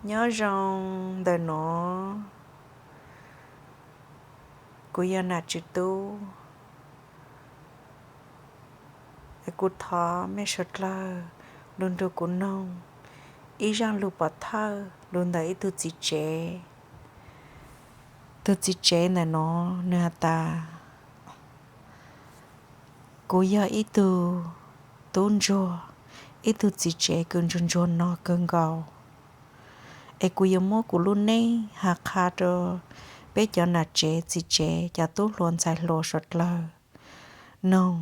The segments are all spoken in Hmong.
Nyob zoo ntawm no, kuv yog Nam Tswv Tub, es kuv thov mej suav dlawg lug nrug kuv noog ib zaaj lug pov thawj lug ntawm ib tug txiv tsev. Tug txiv tsev ntawm no nwg has tas, kuv yog ib tug tub ntsuag, ib tug txiv tsev kws ntsuag ntsuag no kawg nkaus, es kuv yuav muab kuv lub neej has qha rua peb cov nam tsev txiv tsev cov tub hluas ntxhais hluas suav dlawg noog,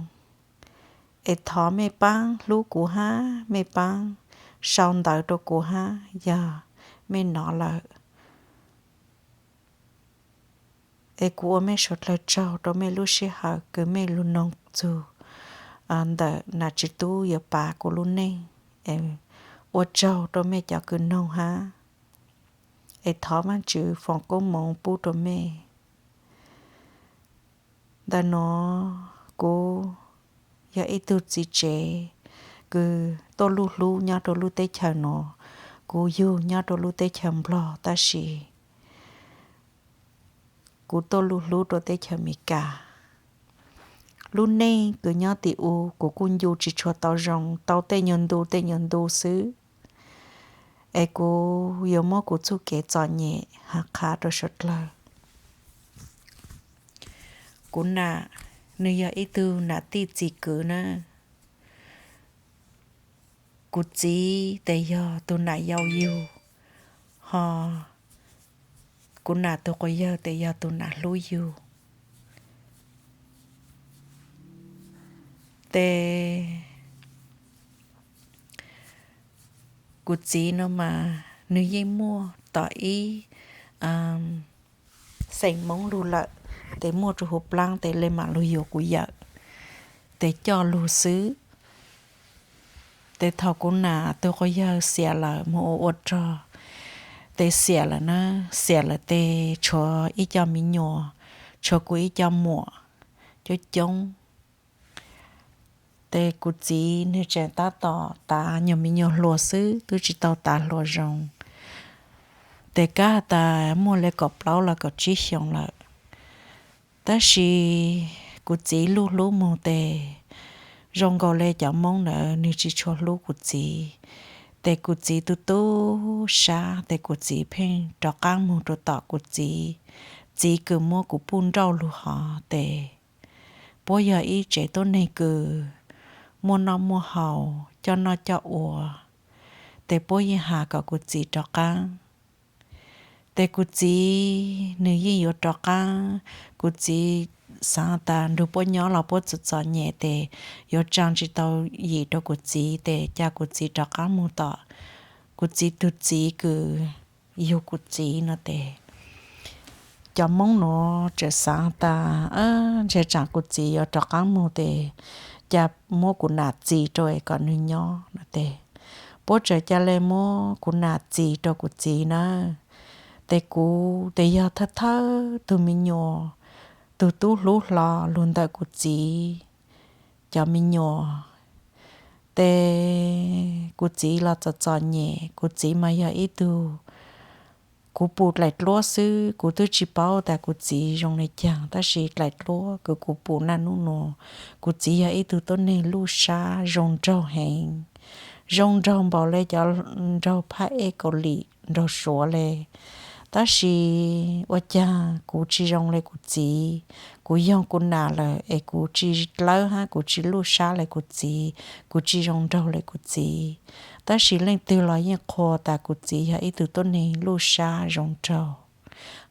es thov mej paab hlub kuv hab mej paab sau ntawv rua kuv hab yog mej nov lawm. Es kuv ua mej suav dlawg tsaug rua mej lub sij hawm kws mej lug noog txug ntawm Nam Tswv Tub yuav pav kuv lub neej. Ua tsaug rua mej cov kws noog hab, es thov Vaajtswv foom koob moov pub rua mej. Ntawm no kuv yog ib tug txiv tsev kws tuaj luj hlub nyob rua lub teb chaws no. Kuv yug nyob rua lub teb chaws Nplog tab sis kuv tuaj luj hlub rua teb chaws Amelikas. Lub neej kws nyob tim u kuv kuj ncu tsis tshua tau zoo, tau tej nyuag ntu tej nyuag ntu xwb. Es kuv yuav muab kuv txuj kev txom nyem has qha rua suav dlawg. Kuv nam, nwg yog ib tug nam tij txiv kwv na. Kuv txiv tes yog tug nam yau yug, ho kuv nam tug quas yawg tes yog tug nam hlub yug. Tes kuv txiv no mas nwg yeej muaj tom ib xeem Moob lug lawm, tes muaj rua huv plaab tes le mam lug yuav kuv yawm, tes coj lug xwb. Tes thaum kuv nam tug quas yawg xiam lawm moog ua ua rog, tes xiam lawm na, xiam lawm tes tshuav ib co me nyuam, tshuav kuv ib co muam coob coob. Tes kuv txiv nwg tseem tab tom tav nyuag me nyuam hluas xwb, twb tsis tau tav hluas zoo. Tes kab has tas muaj le kaum plaub los kaum tsib xyoos lawm. Tab sis kuv txiv luj hlub moog tes zoo nkaus le cov Moob ntawd nwg tsis tshua hlub kuv txiv. Tes kuv txiv tu tu sab tes kuv txiv pheej rov qaab moog rua tom kuv txiv, txiv kws muab kuv puj nrauj lug hov tes puab yog ib tsev tuab neeg kws muaj noj muaj haus, coj noj coj ua, tes puab yeej has kom kuv txiv rov qaab. Tes kuv txiv nwg yeej yuav rov qaab, kuv txiv xaav tas nrug puab nyob los puab txom txom nyem tes yuav tsaa tsis tau yim rua kuv txiv tes ca kuv txiv rov qaab moog tom kuv txiv tug txiv kws yug kuv txiv no tes cov Moob nuav tseem xaav tas ntshe tsaam kuv txiv yuav rov qaab moog tes ca muab kuv nam txis rua es kom nwg nyob no tes puab tseem ca le muab kuv nam txis rua kuv txiv na. Tes kuv tes yog thawj thawj tug me nyuam, tug tub hlub hlo lug ntawm kuv txiv cov me nyuam. Tes kuv txiv los txom txom nyem, kuv txiv mas yog ib tug, kuv pum dlaim dluab xwb, kuv twb tsis paub tas kuv txiv zoo le caag, tab sis dlaim dluab kws kuv pum naj nub nuav, kuv txiv yog ib tug tuab neeg luj sab zoo nraug heev, zoo nraug npaum le cov nraug phab ej Kaus Lim nraug Suav le. Tab sis ua caag kuv tsis zoo le kuv txiv, kuv yoog kuv nam lawm es kuv tsis dlawb hab kuv tsis luj sab le kuv txiv, kuv tsis zoo nraug le kuv txiv. Tab sis leej twg los yeej qhuas tas kuv txiv yog ib tug tuab neeg luj sab zoo nraug,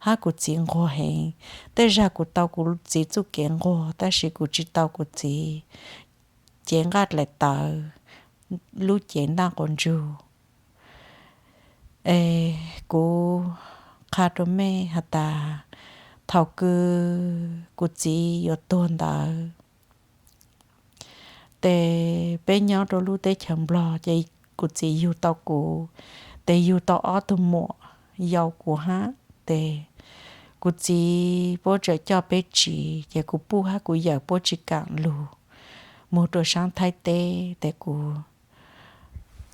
hab kuv txiv nquag heev. Tej zag kuv tau kuv txiv txuj kev nquag, tab sis kuv tsis tau kuv txiv cev nqaj dlaim tawv, lub cev ntaj quas ntsug. Es kuv qha rua mej has tas, thaum kws kuv txiv yuav tuag ntawd, tes peb nyob rua lub teb chaws Nplog ces kuv txiv yug tau kuv, tes yug tau ob tug muam yau kuv hab, tes kuv txiv puab tseem coj peb tsiv, ces kuv puj hab kuv yawm puab tsis kaam lug moog rua saab Thaib teb, tes kuv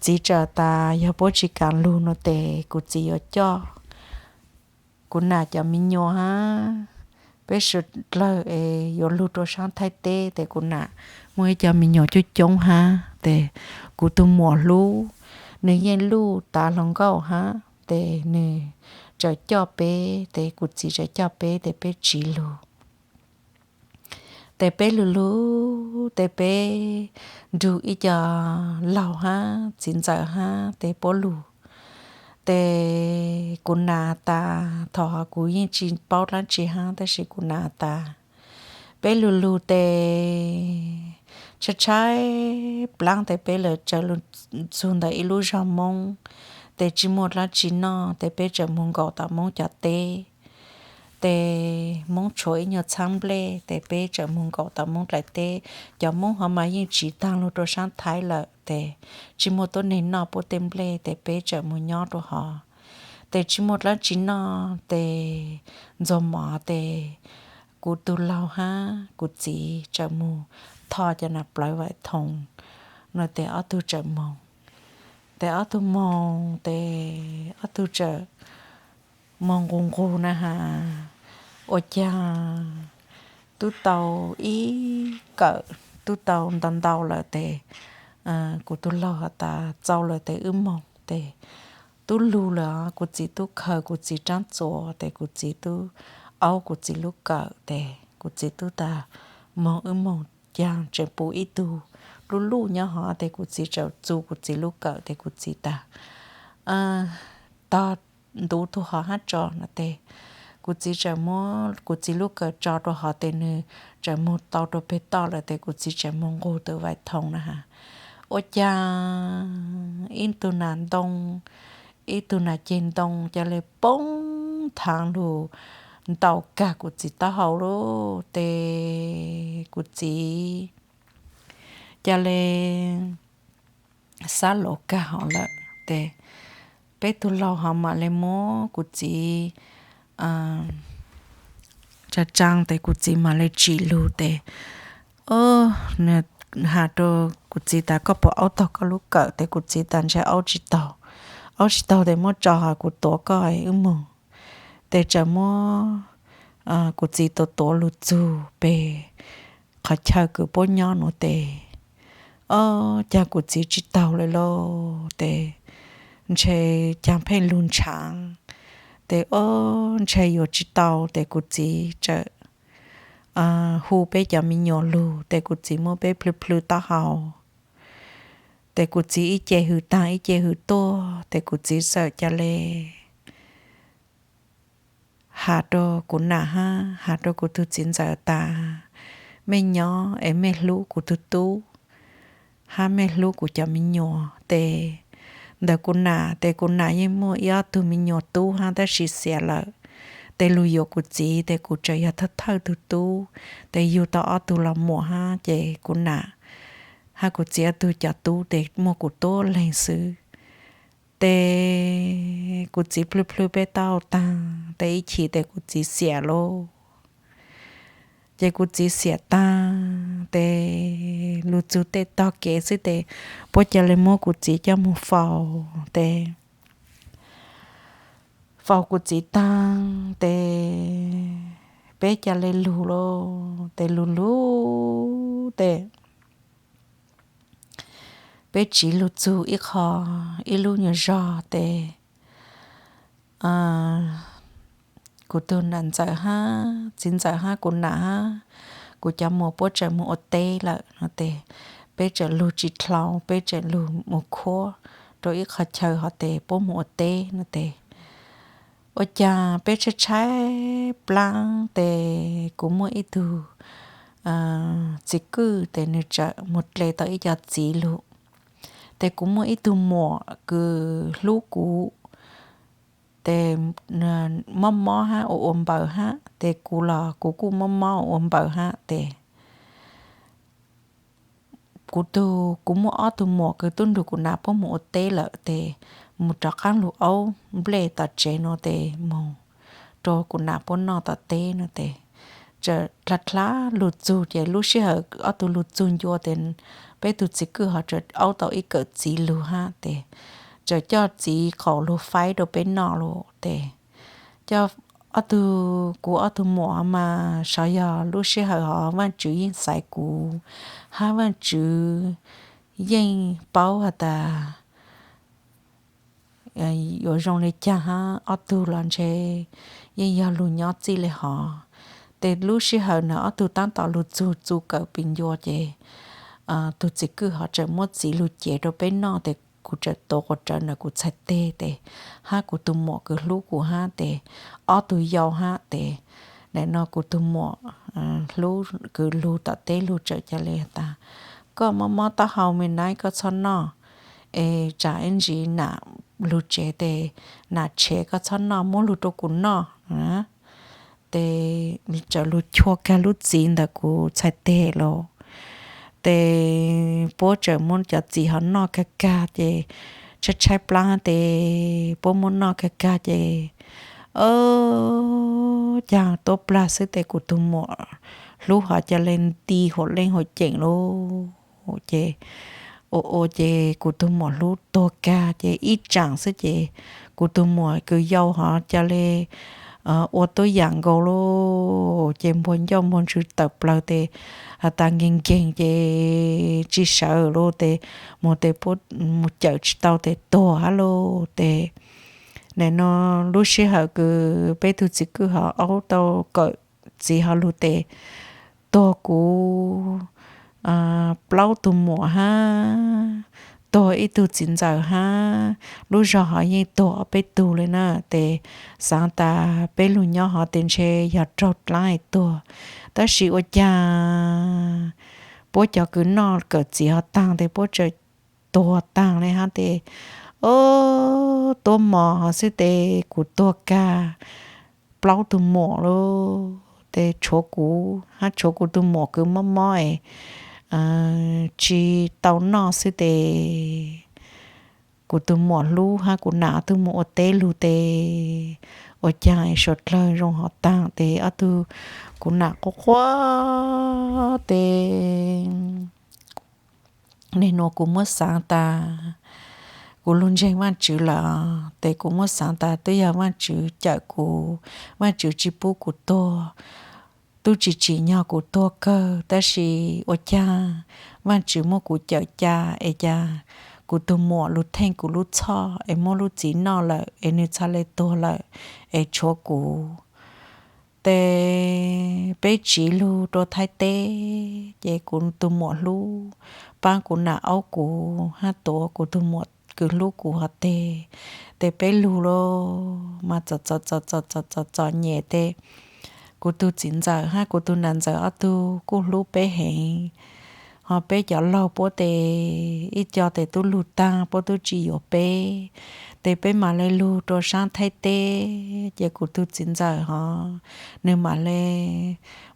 txiv txawm tas yog puab tsis kam lug no tes kuv txiv yuav coj kuv nam cov me nyuam hab peb suav dlawg es yuav lug rua saab Thaib teb. Tes kuv nam muaj ib co me nyuam coob coob hab, tes kuv tug muam hlub, nwg yeej luj tav hluas nkauj hab, tes nwg txawm coj peb, tes kuv txiv txawm coj peb, tes peb tsiv lug. Tes peb lug lug, tes peb nrug ib co laug hab txiv ntxawm hab tes puab lug. Tes kuv nam tas, thaum kuv yeej tsis paub dlaab tsi hab, tab sis kuv nam tas, peb lug lug tes tshaib tshaib plaab tes peb lawv txawm lug txug ntawm ib lub zog Moob, tes tsis muaj dlaab tsi noj, tes peb txawm moog nkaum tom Moob cov teb. Tes Moob tshuav ib nyuag txhaab nplej, tes peb txawm moog nkaum tom Moob dlaim teb. Cov Moob hov mas yeej tsiv taag lug rua saab Thaib lawm, tes tsis muaj tuab neeg noj puab tej nplej, tes peb txawm moog nyob rua hov. Tes tsis muaj dlaab tsi noj, tes ntxuag mov, tes kuv tug laug hab kuv txiv txawm moog tho cov nam plawv vaim thoom no, tes ob tug txawm moog. Tes ob tug moog, tes ob tug txawm moog nqus nqus na has, ua caag tub tau ib kawm, tub tau ntau ntau lawm tes kuv tug laug has tas txaus lawm tes wb moog. Tes tub lug lawm, kuv txiv tub khaws kuv txiv rab txuas, tes kuv txiv tub aub kuv txiv lub kawm, tes kuv txiv tub tas moog, wb moog caag tseem puv ib tug luj luj nyob hov, tes kuv txiv txawm txu kuv txiv lub kawm, tes kuv txiv tas tog ntuv tug hov hab tso no, tes kuv txiv txawm muab kuv txiv lub kawm tso rua hov, tes nwg txawm moog tau rua peg toj lawm, tes kuv txiv txawm moog nqus tus vaim thoom na has, ua caag ib tug nam ntoo, ib tug nam ceg ntoo ca le poob thaav lug ntaus kag kuv txiv taub hau lawm, tes kuv txiv ca le xab lov kag hov lawm, tes peb tug laug hov mam le muab kuv txiv tsa tsaan, tes kuv txiv mam le tsim lug, tes o, has rua kuv txiv tas koj puas aub taug koj lub kawm, tes kuv txiv tas ntshe aub tsis taug, aub tsis taug tes muab tso hov kuv tuav koj wb moog. Tes txawm muab kuv txiv tuav tuav lug txug peg qhov chaw kws puab nyob nuav tes o, caag kuv txiv tsis taug le lauj, tes ntshe caag pheej lug ntshaav, tes o, ntshe yuav tsis tau, tes kuv txiv txawm hu peb cov me nyuam lug, tes kuv txiv muab peb plhw plhw taub hau, tes kuv txiv ib ce hws taag ib ce hws tuaj, tes kuv txiv txawm ca le has rua kuv nam hab has rua kuv tug txiv ntxawm tas, mej nyob es mej hlub kuv tug tub hab mej hlub kuv cov me nyuam. Tes ntawm kuv nam, tes kuv nam yeej muaj ib ob tug me nyuam tub hab tab sis xiam lawm, tes lug yuav kuv txiv, tes kuv tseem yog thawj thawj tug tub, tes yug tau ob tug los muam hab, ces kuv nam hab kuv txiv ob tug cov tub tes muaj kuv tuab leeg xwb. Tes kuv txiv plhw plhw peb taub hau taag, tes ib chim tes kuv txiv xiam lauj. Ces kuv txiv xiam taag, tes lug txug tej tog kev xwb, tes puab ca le muab kuv txiv coj moog faus, tes faus kuv txiv taag, tes peb ca le lug lauj, tes lug lug, tes peb tsiv lug txug ib qho, ib lub nyuas zog, tes kuv tug nam ntxawm hab txiv ntxawm hab kuv nam hab kuv cov muam puab tseem moog ua teb lawm no, tes peb tseem lug tsis dlhau, peb tseem lug moog khuab rua ib qho chaw hov, tes puab moog ua teb no, tes ua caag peb tshaib tshaib plaab, tes kuv muaj ib tug txiv kwj, tes nwg tseem moog dle tau ib co txiv lug, tes kuv muaj ib tug muam kws hlub kuv, tes mob mob hab ua ua npaws hab, tes kuv los kuv kuj mob mob ua ua npaws hab, tes kuv tug, kuv muaj ob tug muam kws tub nrug kuv nam puab moog ua teb lawm, tes moog rov qaab lug aub nplej tom tsev no, tes moog rua kuv nam puab noj tom teb no, tes tseem dlha dlha lug txug, ces lub sij hawm ob tug lug txug ncua, tes peb tug txiv kwj ho txawm aub tau ib kawm txiv lug hab tes txawm coj txiv qaum lug faib rau peb noj lawm tes coj ob tug, kuv ob tug muam mas sav yog lub sij hawm hov Vaajtswv yeej xaiv kuv hab Vaajtswv yeej paub has tas yuav zoo le caag hab ob tug los ntshe yeej yog lug nyob txij le hov. Tes lub sij hawm ntawd ob tug taab tom lug txug txu kawm pim ncua ces tug txiv kwj hov txawm muab txiv lug cev rau peb noj tes kuv txawm tuav quas rawv ntawm kuv txhais teg tes hab kuv tug muam kws hlub kuv hab tes ob tug yau hab tes nim no kuv tug muam hlub kws lug tom teb lug txawm ca le tas, koj mob mob taub hau me nab koj txhob noj es tsam ib ntsis nam lug tsev tes nam tshev koj txhob noj muab lug rau kuv noj. Tes txawm lug chua kag lub txiv ntawm kuv txhais teg lawm tes puab txawm muab cov txiv hov noj kag kag ces tshaib tshaib plaab tes puab muab noj kag kag ces o caag tuab plag xwb tes kuv tug muam hlub hov ca le nti huam leej huam ceem lawm ces ua ua ces kuv tug muam hlub tuag kag ces ib tsaam xwb ces kuv tug muam kws yau hov ca le ua tuab yaam nkaus lawm ces npuag ncauj npuag ntsws tawm plaws tes has tas nkeeg nkeeg ces tsi sawv lawm tes mus tes mus cawm tsi tau tes tuag hab lawm tes nim no lub sij hawm kws peb tug txiv kwj hov aub tau kawm txiv hov lug tes tuag kuv plaub tug muam hab tuag ib tug txiv ntxawm hab lub zog hov yeej tuag ob peb tug le na tes xaav tas peb lug nyob hov tes ntshe yog raug dlaab es tuag tab sis ua caag puab cov kws noj kawm txiv hov taag tes puab txawm tuag taag le hab tes o tuab mos hov xwb tes kuv tuag kag plaub tug muam lawm tes tshuav kuv hab tshuav kuv tug muam kws mob mob es tsi tau noj xwb tes kuv tug muam hlub hab kuv nam ob tug mus ua teb lug tes ua caag es suav dlawg zoo hov taag tes ob tug kuv nam quaj quaj tes nim nuav kuv muab xaav tas kuv lug ntseeg Vaajtswv lawm tes kuv muab xaav tas twb yog Vaajtswv cawm kuv, Vaajtswv tsi pub kuv tuag, tub tsi tsim nyog kuv tuag kawg tab sis ua caag Vaajtswv muab kuv cawm ca es ca kuv tug muam lug theej kuv lub txhoj es muab lub txiv noj lawm es nwg txhaj le tuag lawm es tshuav kuv. Tes peb tsiv lug rua Thaib teb ces kuv tug muam hlub paab kuv nam aub kuv hab tuav kuv tug muam kws hlub kuv hov teg tes peb lug lawm mas txom txom txom txom txom txom nyem tes kuv tug txiv ntxawm hab kuv tug nam ntxawm ob tug kuj hlub peb heev. Hos peb cov laug puab tes ib co tes tub lug taag puab tub tsi yuav peb tes peb mam le lug rua saab Thaib teb ces kuv tug txiv ntxawm hov nwg mam le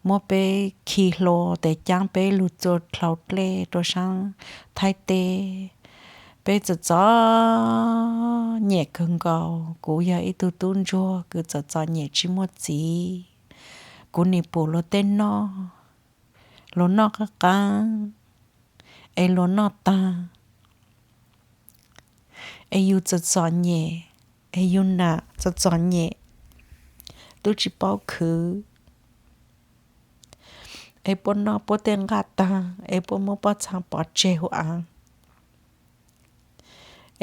muab peb khi hlua tes caab peb lug txua dlhau dlej rua saab Thaib teb. Peb txom txom nyem kawg nkaus, kuv yog ib tug tub ntsuag kws txom txom nyem tsi muaj txiv. Kuv nim pum luag tej noj, luag noj qaab qaab es luag noj taag es yug txom txom nyem es yug nam txom txom nyem tub tsi paub khwv es puab noj puab tej nqaj taag es puab muab pob txhaa pov tseg huv aav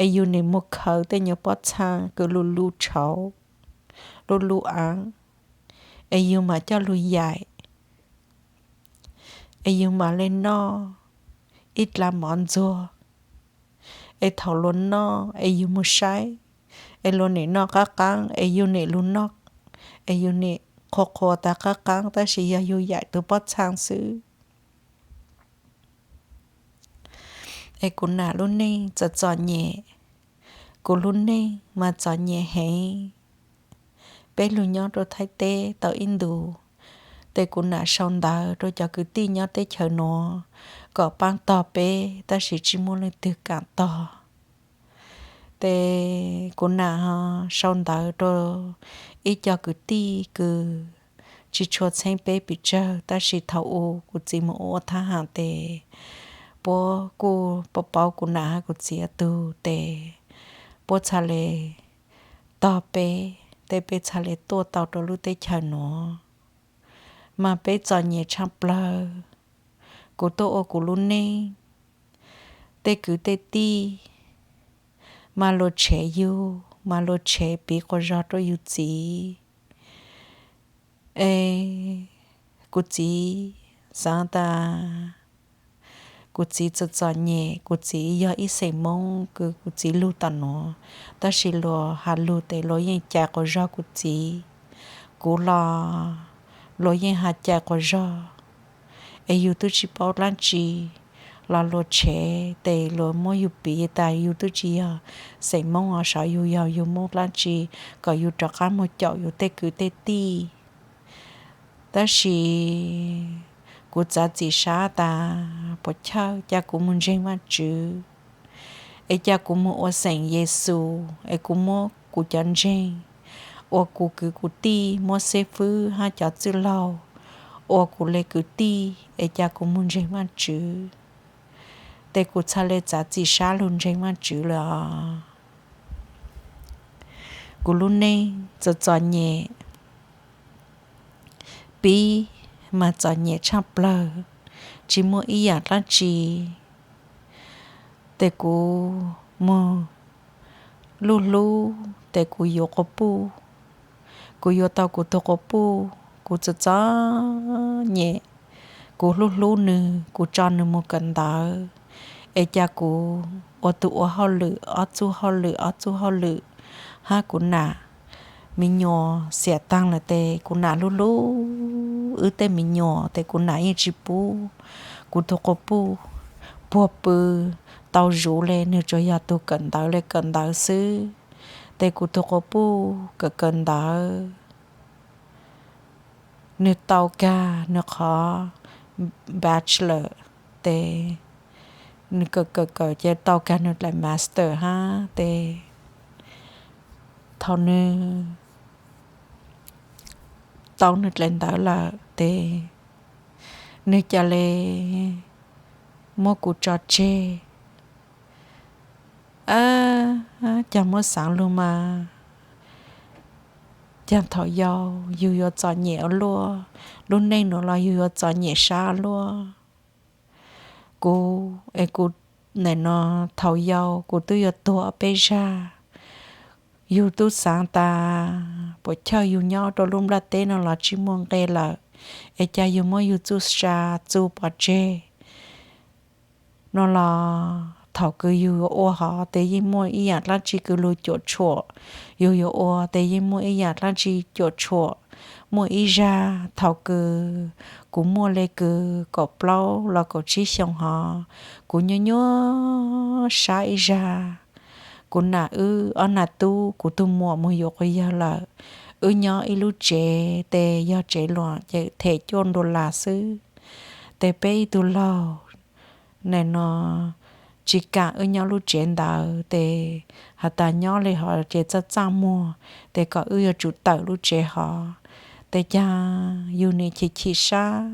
es yug nim muab khawv tej nyuas pob txhaa kws lug lug tshauv lug lug aav es yug mam coj lug yaim es yug mam le noj ib dlav mov ntxuag es thaum luag noj es yug mus saib es luag nim noj qaab qaab es yug nim lug noj es yug nim qhuas qhuas tas qaab qaab tab sis yog yug yaim tug pob txhaa xwb. Es kuv nam lub neej txom txom nyem, kuv lub neej mas txom nyem heev. Peb lug nyob rua Thaib teb tau ib ntus tes kuv nam sau ntawv rua cov kwv tij nyob teb chaws nuav kom paab tog peb tab sis tsi muaj leej twg kaam tog. Tes kuv nam ho sau ntawv rua ib co kwv tij kws tsi tshua txheeb peb pes tsawg tab sis thaum u kuv txiv mus ua thab ham tes puab kuj paub kuv nam hab kuv txiv ob tug tes, puab txhaj le tog peb, tes peb txhaj le tuaj tau rau lub teb chaws nuav. Mas peb txom nyem tshaj plawg. Kuv tuaj ua kuv lub neej, tej kwv tej tij mas luag tshev yug, mas luag tshev piv quas zog rau yug txiv. Es kuv txiv xaav tas kuv txiv txom txom nyem, kuv txiv yog ib xeem Moob kws kuv txiv lug tom nuav, tab sis luag has lug tes luag yeej cais quas zog kuv txiv. Kuv los luag yeej has cais quas zog, es yug tub tsi paub dlaab tsi, los luag tshev tes luag muab yug piv tas yug tub tsi yog xeem Moob os, saib yug yog yug Moob dlaab tsi, kom yug rov qab moog caum yug tej kwv tej tij. Tab sis kuv txav txim sab tas puas chawj ca kuv moog ntseeg Vaajtswv, es ca kuv moog ua xeem Yexus, es kuv muab kuv cov ntseeg, ua kuv kwv kuv tij, muab xib fwb hab cov txwj laug ua kuv le kwv tij, es ca kuv moog ntseeg Vaajtswv. Tes kuv txhaj le txav txim sab lug ntseeg Vaajtswv lawm os. Kuv lub neej txom txom nyem, pib mas txom nyem tshaj plawg, tsi muaj ib yaam dlaab tsi. Tes kuv moog luj hlub, tes kuv yuav quas puj, kuv yuav tau kuv tug quas puj, kuv txom txom nyem, kuv hlub hlub nwg, kuv tso nwg moog kawm ntawv, es ca kuv ua tug ua hauj lwm, ob txuj hauj lwm ob txuj hauj lwm, hab kuv nam me nyuam xiam taag lawm tes kuv nam hlub hlub wb tej me nyuam tes kuv nam yeej tsi pub kuv tug quas puj puag pw tau zuv le, nwg tsuas yog tug kawm ntawv le kawm ntawv xwb. Tes kuv tug quas puj kawm kawm ntawv, nwg tau kag nwg qhov bachelor, tes nwg kawm kawm kawm ces tau kag nwg dlaim master hab tes thaum nwg tau nwg dlaim ntawv lawm tes nwg ca le muab kuv tso tseg. Ab, caag muab xaav lug mas, caag thaum yau yug yuav txom nyem ua luaj, lub neej nuav los yug yuav txom nyem sab ua luaj. Kuv es kuv, nim no thaum yau kuv twb yuav tuag ob peb zag. Yug tub xaav tas puas chawj yug nyob rau lub nplaj teb no los tsi muaj nqe lawm, es ca yug muab yug txuj sa txu pov tseg no los thaum kws yug yuav ua hov tes yeej muaj ib yaam dlaab tsi kws lug cuam tshuam, yug yuav ua tes yeej muaj ib yaam dlaab tsi cuam tshuam. Muaj ib zag thaum kws kuv muaj le kws kaum plaub los kaum tsib xyoos hov, kuv nyuaj nyuaj sab ib zag. Kuv nam wb ob nam tub kuv tug muam moog yuav quas yawg lawm, wb nyob ib lub tsev tes yog tsev luam ces them cuaj dollar xwb. Tes peb ib tug laug nim no tsi kam wb nyob lub tsev ntawd tes has tas nyob le hov ces txaj txaj muag, tes kom wb yuav tsum tawm lub tsev hov. Tes caag yug nim chim chim sab,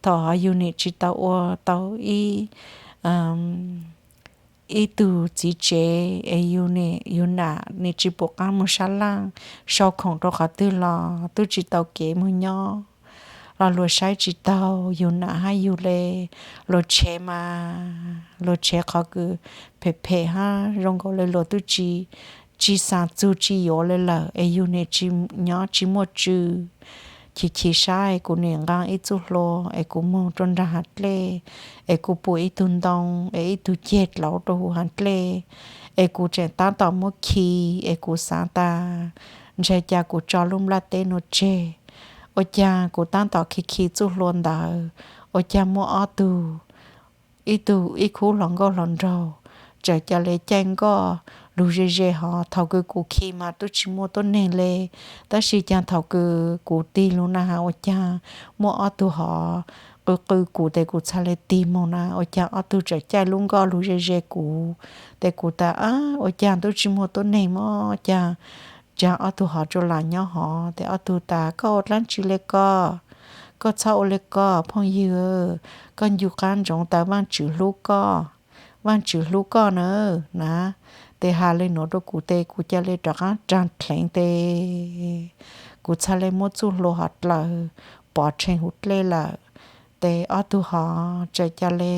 thaum hov yug nim tsi tau ua tau ib ib tug txiv tsev es yug nim, yug nam nim tsi pum qaab moog sab laaj, sau khoom rau qhov twg los tub tsi tau kev moog nyob, los luag saib tsi taug yug nam hab yug le. Luag tshev mas luag tshev qhov kws phem phem hab zoo nkaus le luag tub tsi, tsi xaav txug tsi yuav le lawm es yug nim tsi nyob tsi muaj tsw. Chim chim sab es kuv nim nqaa ib txuj hlua es kuv moog rua nraag haav dlej, es kuv pum ib tug ntoo es ib tug ceg dlauv rua huv haav dlej, es kuv tseem taab tom muab khi, es kuv xaav tas ntshe ca kuv tso lub nplaj teb nuav tseg. Ua caag kuv taab tom khi khi txuj hlua ntawd, ua caag muaj ob tug, ib tug ib khub hluas nkauj hluas nraug, txawm ca le caij nkoj lug ze ze hov. Thaum kws kuv khi mas tub tsi muaj tuab neeg le, tab sis caag thaum kws kuv tig lug na has ua caag muaj ob tug hov qw qw kuv tes kuv txhad le tig moog na ua caag ob tug txawm caij lub nkoj lug ze ze kuv. Tes kuv tas, ua caag tub tsi muaj tuab neeg mog, caag, caag ob tug hov tsuas lam nyob hov. Tes ob tug tas, koj ua dlaab tsi le koj? Koj txhob ua li ko phooj ywg, koj ncu qab ntsoov tas Vaajtswv hlub koj, Vaajtswv hlub koj na, na. Tes has le nuav rua kuv tes kuv ca le rov qaab raag dleev tes kuv txhaj le muab txuj hlua hov dlaws pov tshee huv dlej lawm. Tes ob tug hov txawm ca le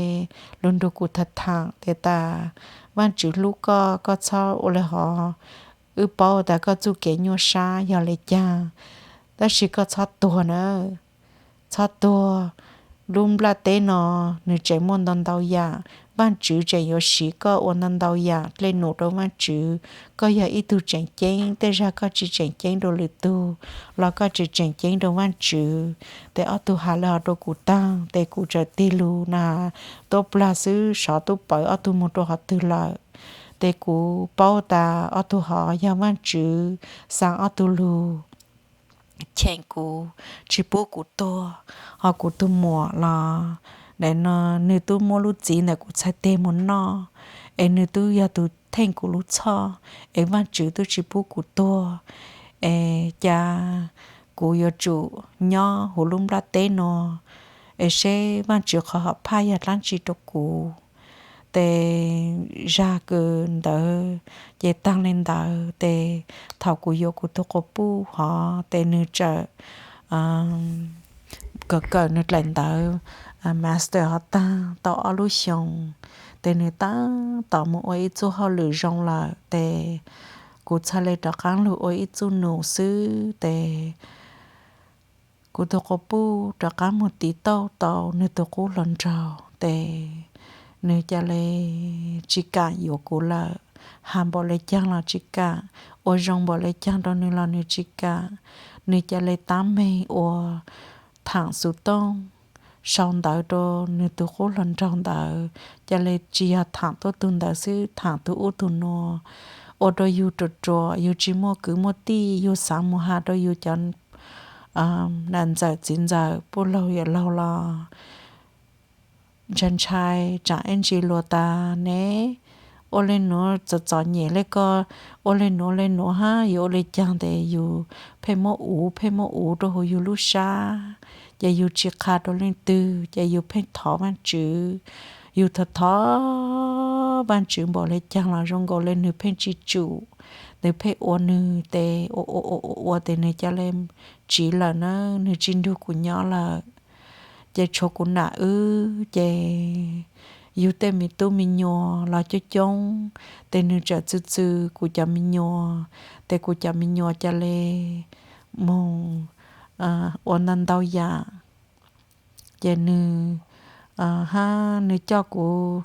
lug nrug kuv tham tham tes tas Vaajtswv hlub koj, koj txhob ua le hov, wb paub tas koj txuj kev nyuaj sab yog le caag, tab sis koj txhob tuag na, txhob tuag. Lub nplaj teb no nwg tseem muaj ntau ntau yaam, Vaajtswv tseem yuav siv koj ua ntau ntau yaam dlej num rua Vaajtswv. Koj yog ib tug tseem ceeb, tej zag koj tsi tseem ceeb rua lwm tug los koj tseem tseem ceeb rua Vaajtswv. Tes ob tug has le hov rua kuv taag tes kuv txawm tig lug na, tuab plag xwb sov tub pawv ob tug moog rua hov twg lawm. Tes kuv paub tas ob tug hov yog Vaajtswv xaa ob tug lug cheem kuv, tsi pub kuv tuag. Hos kuv tug muam los, nim no nwg tub muab lub txiv ntawm kuv txhais teg moog noj, es nwg tub yog tug theej kuv lub txhoj, es Vaajtswv tub tsi pub kuv tuag. Es ca kuv yuav tsum nyob huv lub nplaj teb no, es seb Vaajtswv qhov hom phaj yog dlaab tsi rua kuv. Tes zag kws ntawd ces taag le ntawd tes thaum kuv yuav kuv tug quas puj hov tes nwg txawm kawm kawm nwg dlaim ntawv master hov taag tau ob lub xyoos, tes nwg taab tom moog ua ib txuj hauj lwm zoo lawm tes kuv txhaj le rov qaab lug ua ib txuj num xwb tes kuv tug quas puj rov qaab moog tiv tauj tau nwg tug qub hluas nraug tes nwg ca le tsi kam yuav kuv lawm. Has npaum le caag los tsi kam, ua zoo npaum le caag rua nwg los nwg tsi kam. Nwg ca le taab meeg ua thaam xuv tooj sau ntawv rua nwg tug qub hluas nraug ntawd, ca le tsi yog thaam tuab tug ntawd xwb, thaam tug ub tug nuav, ua rua yug ruam ruam, yug tsi muaj kwv muaj tij, yug xaav moog has rua yug cov nam ntxawm txiv ntxawm puj laug yawm laug los ntshai ntshai tsaam ib ntsis luas tas ne, ua le nuav txom txom nyem le ko, ua le nuav le nuav hab yuav ua le caag tes yug pheej muab uv pheej muab uv rua huv yug lub sab, ces yug tsi qha rua leej twg ces yug pheej thov Vaajtswv. Yug thov thov Vaajtswv npaum le caag los zoo nkaus le nwg pheej tsi tsum, nwg pheej ua nwg tes ua ua ua ua tes nwg ca le tsiv lawm na, nwg tsi nrug kuv nyob lawm. Ces tshuav kuv nam wb ces yug tej me tub me nyuam los coob coob, tes nwg txawm txwv txwv kuv cov me nyuam, tes kuv cov me nyuam ca le moog ua ntau ntau yaam. Ces nwg hab nwg coj kuv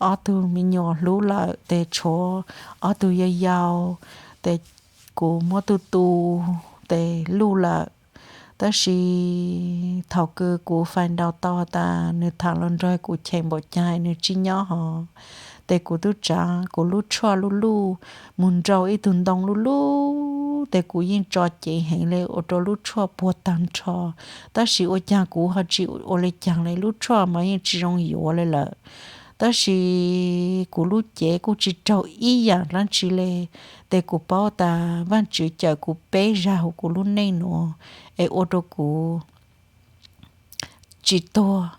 ob tug me nyuam hlub lawm tes tshuav ob tug yau yau, tes kuv muab tug tu tes luj lawm. Tab sis thaum kws kuv faim nraus tau has tas nwg thaam los nrug kuv cheem npaum caag nwg tsi nyob hov, tes kuv tub tsav kuv lub tshuaj luj luj moog nrau ib tug ntoo luj luj, tes kuv yeej tso ceev heev le ua rua lub tshuaj puag taag nrho. Tab sis ua caag kuv ho tsi ua le caag le, lub tshuaj mas yeej tsi zoo yuav le lawm. Tab sis kuv lub cev kuj tsi raug ib yaam dlaab tsi le, tes kuv paub tas Vaajtswv cawm kuv peb zag huv kuv lub neej nuav, es ua rua kuv tsi tuag.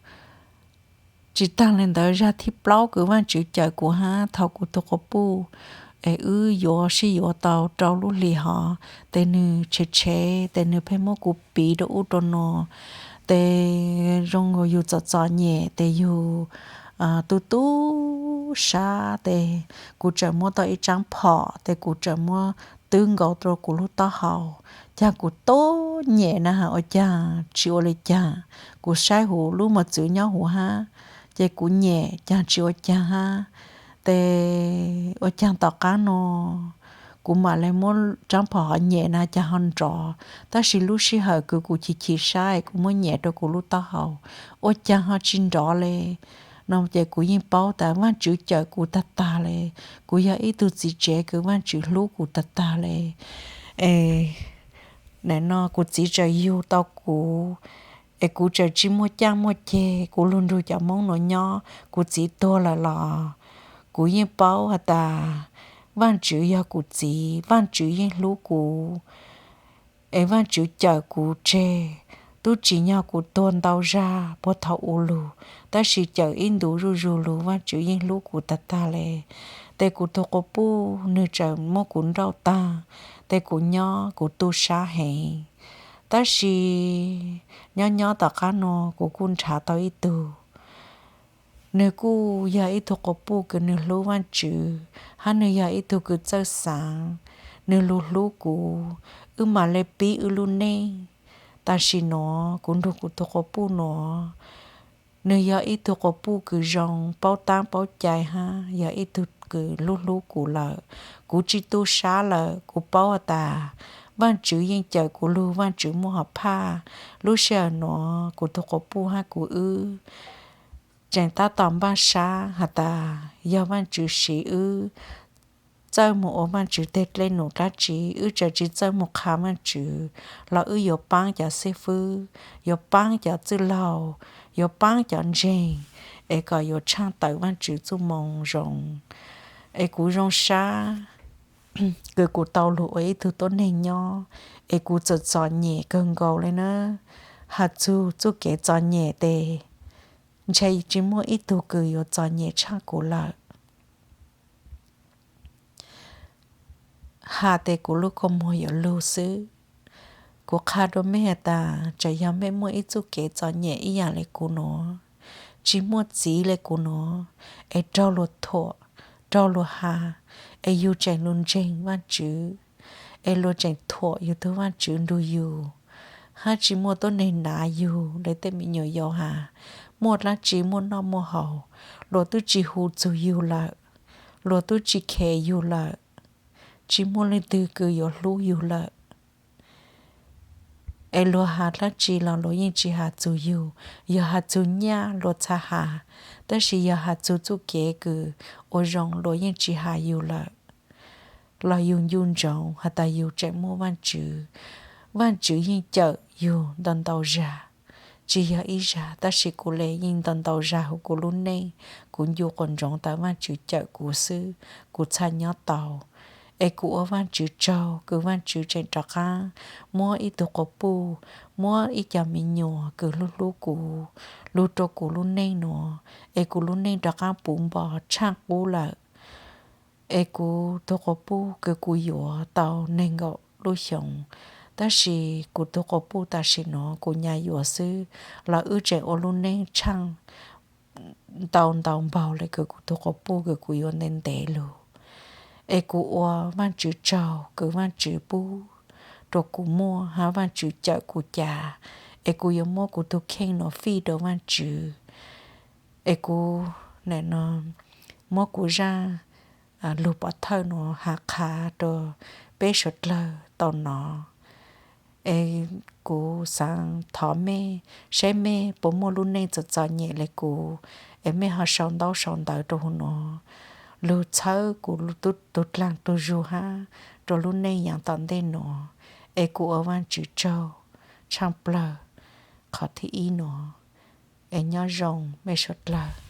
Tsi taag le ntawd, zag thib plaub kws Vaajtswv cawm kuv hab thaum kuv tug quas puj es wb yuav sib yuav tau rau lub hlis hov, tes nwg tshev tshev tes nwg pheej muab kuv piv rua ub rua nuav, tes zoo nkaus yug txom txom nyem tes yug tu tu sab tes kuv txawm muab tau ib tsaab phom tes kuv txawm muab twb nkaus rua kuv lub taub hau. Caag kuv tub nyem na has ua caag tsi ua le caag, kuv saib huv lub mos txwv nyob huv hab, ces kuv nyem caag tsi ua caag hab. Tes ua caag tom qaab no kuv mam le muab tsaab phom hov nyem na caag ho nrov, tab sis lub sij hawm kws kuv chim chim sab kuv muab nyem rua kuv lub taub hau, ua caag ho tsi nrov le. No ces kuv yeej paub tas Vaajtswv cawm kuv tag tag le, kuv yog ib tug txiv tsev kws Vaajtswv hlub kuv tag tag le. Es nim no kuv txiv txawm yug tau kuv, es kuv txawm tsi muaj caaj muaj ceg, kuv lug nrug cov Moob nuav nyob, kuv txiv tuag lawm los kuv yeej paub has tas Vaajtswv yog kuv txiv, Vaajtswv yeej hlub kuv, es Vaajtswv cawm kuv tseg Tub tsis nyog kuv tuag ntau zag puag thaum u lug, tab sis cawm ib ntus zuj zus lug Vaajtswv yeej hlub kuv tag tag le. Tes kuv tug quas puj nwg tseem muab kuv nrauj taag, tes kuv nyob kuv tu sab heev. Tab sis nyob nyob tom qaab nuav kuv kuj nrhav tau ib tug. Nwg kuj yog ib tug quas puj kws nwg hlub Vaajtswv, hab nwg yog ib tug kws txawj xaav, nwg lug hlub kuv, wb maam le pib wb lub neej. Tam sim nuav kuv nrug kuv tug quas puj nuav, nwg yog ib tug quas puj kws zoo, paub taab paub cai hab yog ib tug kws hlub hlub kuv lawm. Kuv tsi tu sab lawm, kuv paub has tas Vaajtswv yeej cawm kuv lug, Vaajtswv muaj hom phaj. Lub sij hawm nuav kuv tug quas puj hab kuv wb tseem tab tom npaj sab has tas yog Vaajtswv siv wb txawj moog ua Vaajtswv teg dlej num dlaab tsi, wb tseem tsi txawj moog qha Vaajtswv los wb yuav paab cov xib fwb, yuav paab cov txwj laug, yuav paab cov ntseeg, es kom yuav tshaaj tawm Vaajtswv txuj moo zoo. Es kuv zoo sab kws kuv tau lug ua ib tug tuab neeg nyob, es kuv txawm txom nyem kawg nkaus le na. Has txug txuj kev txom nyem tes ntshe tsi muaj ib tug kws yuav txom nyem tshaaj kuv lawm. Has tes kuv lub kua muag yuav lug xwb. Kuv qha rua mej has tas tseem yog mej muaj ib txuj kev txom nyem ib yaam le kuv nuav, tsi muaj txiv le kuv nuav, es raug luag thuam, raug luag has, es yug tseem lug ntseeg Vaajtswv, es luag tseem thuam yug tug Vaajtswv nrug yug, hab tsi muaj tuab neeg nav yug le tej me nyuam yaus has, muaj dlaab tsi muaj noj muaj haus, luag tub tsi hu txug yug lawm, luag tub tsi khe yug lawm, tsi muaj leej twg kws yuav hlub yug lawm. Es luag has dlaab tsi los luag yeej tsi has txug yug, yog has txug nyaj luag txhaj has, tab sis yog has txug txuj kev kws ua zoo luag yeej tsi has yug lawm. Los yug ncu ntsoov has tas yug tseem muaj Vaajtswv, Vaajtswv yeej cawm yug ntau ntau zag, tsi yog ib zag tab sis kuv le yeej ntau ntau zag huv kuv lub neej, kuv ncu quas ntsoov tas Vaajtswv cawm kuv xwb, kuv txhaj nyob tau. Es kuv ua Vaajtswv tsaug kws Vaajtswv tseem rov qaab muab ib tug quas puj, muab ib co me nyuam kws hlub hlub kuv lug rua kuv lub neej nuav, es kuv lub neej rov qaab puv npo tshaaj qub lawm. Es kuv tug quas puj kws kuv yuav tau neeg nkaum lub xyoo, tab sis kuv tug quas puj tam sim nuav kuv nyas yuav xwb los wb tseem ua lub neej tshaaj ntau ntau npaug le kws kuv tug quas puj kws kuv yuav ntev ntev lug. Es kuv ua Vaajtswv tsaug kws Vaajtswv pub rua kuv muaj hab Vaajtswv cawm kuv cas, es kuv yuav muab kuv tug kheej nuav fij rua Vaajtswv. Es kuv muab kuv zaj lug pov thawj nuav has qha rua peb suav dlawg tau nov. Es kuv xaav thov mej, saib mej puas muaj lub neej txom txom nyem le kuv, es mej ho sau ntaub sau ntawv rua huv nuav, lug txhawb kuv tug dlaag tug zug hab rua lub neej yaav tom ntej nuav. Es kuv ua Vaajtswv tsaug tshaaj plawg qhov thib ib nuav. Es nyob zoo mej suav dlawg.